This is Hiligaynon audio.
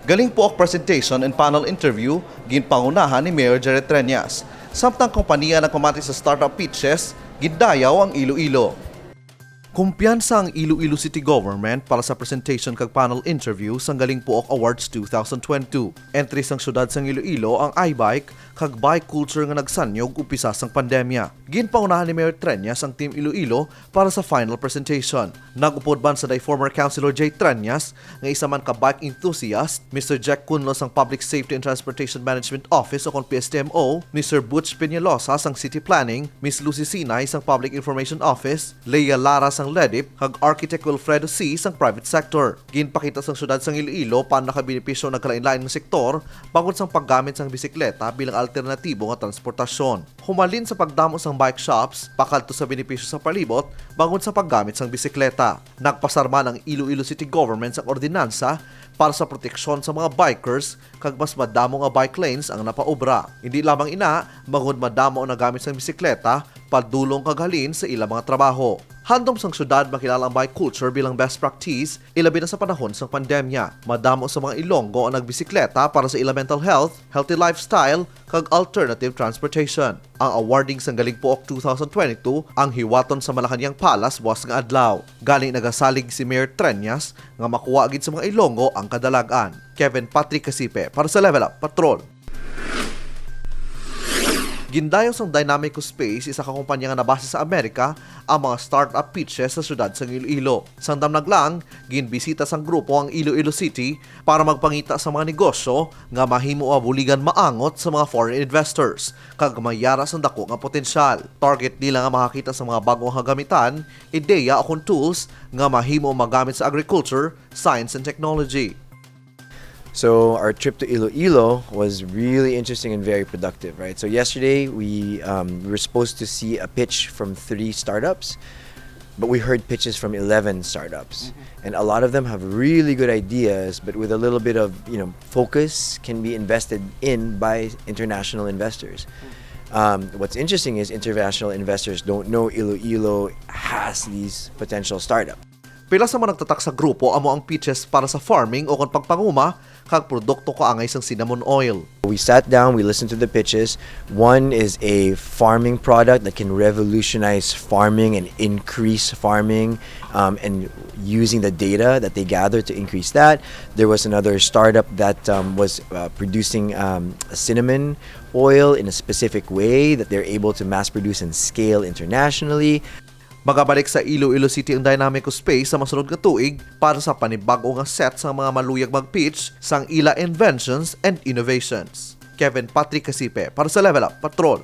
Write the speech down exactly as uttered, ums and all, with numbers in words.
Galing puok presentation and panel interview, ginpangunahan ni Mayor Jerry Treñas. Samtang kompanya nagpamati sa startup pitches, gindayaw ang Iloilo. Kumpiyansa ang Iloilo City Government para sa presentation kag panel interview sang Galing Puok Awards two thousand twenty-two. Entry sang siyudad sang Iloilo ang iBike kag bike culture nga nagsanyog upisa sang pandemya. Ginpangunahan ni Mayor Treñas ang Team Iloilo para sa final presentation. Nag-upod man sa day former Councilor Jay Treñas nga isa man ka bike enthusiast, Mister Jack Cunlo sang Public Safety and Transportation Management Office o kon P S T M O, Mister Butch Peñalosa sang City Planning, Miss Lucy Sinay sang Public Information Office, Leia Lara sang LEDIP, kag Architect Wilfredo C sang private sector. Ginpakita sang siyudad sang Iloilo paano nakabenepisyo ang nagkalainlain nga sektor bangod sang paggamit sang bisikleta bilang alternatibo nga transportasyon. Humalin sa pagdamo sang bike shops, pakadto sa benepisyo sa palibot bangod sa paggamit sang bisikleta. Nagpasar man ang Iloilo City Government sang ordinansa para sa proteksyon sa mga bikers kag mas madamo nga bike lanes ang napaobra. Hindi lamang ina, bangod madamo ang nagamit sang bisikleta padulong kag halin sa ilang mga trabaho. Handom sang syudad makilala ang bike culture bilang best practice, ilabi na sa panahon sang pandemya. Madamo sa mga Ilonggo ang nagbisikleta para sa ila mental health, healthy lifestyle, kag alternative transportation. Ang awarding sang Galing Puok two thousand twenty-two ang hiwaton sa Malacañang Palace buas nga adlaw. Gani nagasalig si Mayor Treñas nga makuha gid sa mga Ilonggo ang kadalag-an. Kevin Patrick Casipe para sa Level Up Patrol. Gindayaw sang Dynamico Space, isa ka kumpanya nga nabase sa Amerika, ang mga startup pitches sa siyudad sang Iloilo. Sang damnag lang, ginbisita sang grupo ang Iloilo City para magpangita sa mga negosyo nga mahimo mabuligan maangot sa mga foreign investors kag mayara sang dako nga potensyal. Target nila nga makakita sa mga bag-o nga kagamitan, ideya o kon tools nga mahimo magamit sa agriculture, science and technology. So our trip to Iloilo was really interesting and very productive, right? So yesterday we um, we were supposed to see a pitch from three startups, but we heard pitches from eleven startups, and a lot of them have really good ideas, but with a little bit of you know focus can be invested in by international investors. Um, what's interesting is international investors don't know Iloilo has these potential startups. Pila sa mga nagtatak sa grupo amo ang pitches para sa farming o kon pagpanguma kag produkto kaangay sang cinnamon oil. We sat down, we listened to the pitches. One is a farming product that can revolutionize farming and increase farming um, and using the data that they gather to increase that. There was another startup that um, was uh, producing um, cinnamon oil in a specific way that they're able to mass produce and scale internationally. Magabalik sa Iloilo City ang Dynamico Space sa masunod nga tuig para sa panibag-o nga set sang mga maluyag mag-pitch sang ila inventions and innovations. Kevin Patrick Casipe para sa Level Up Patrol.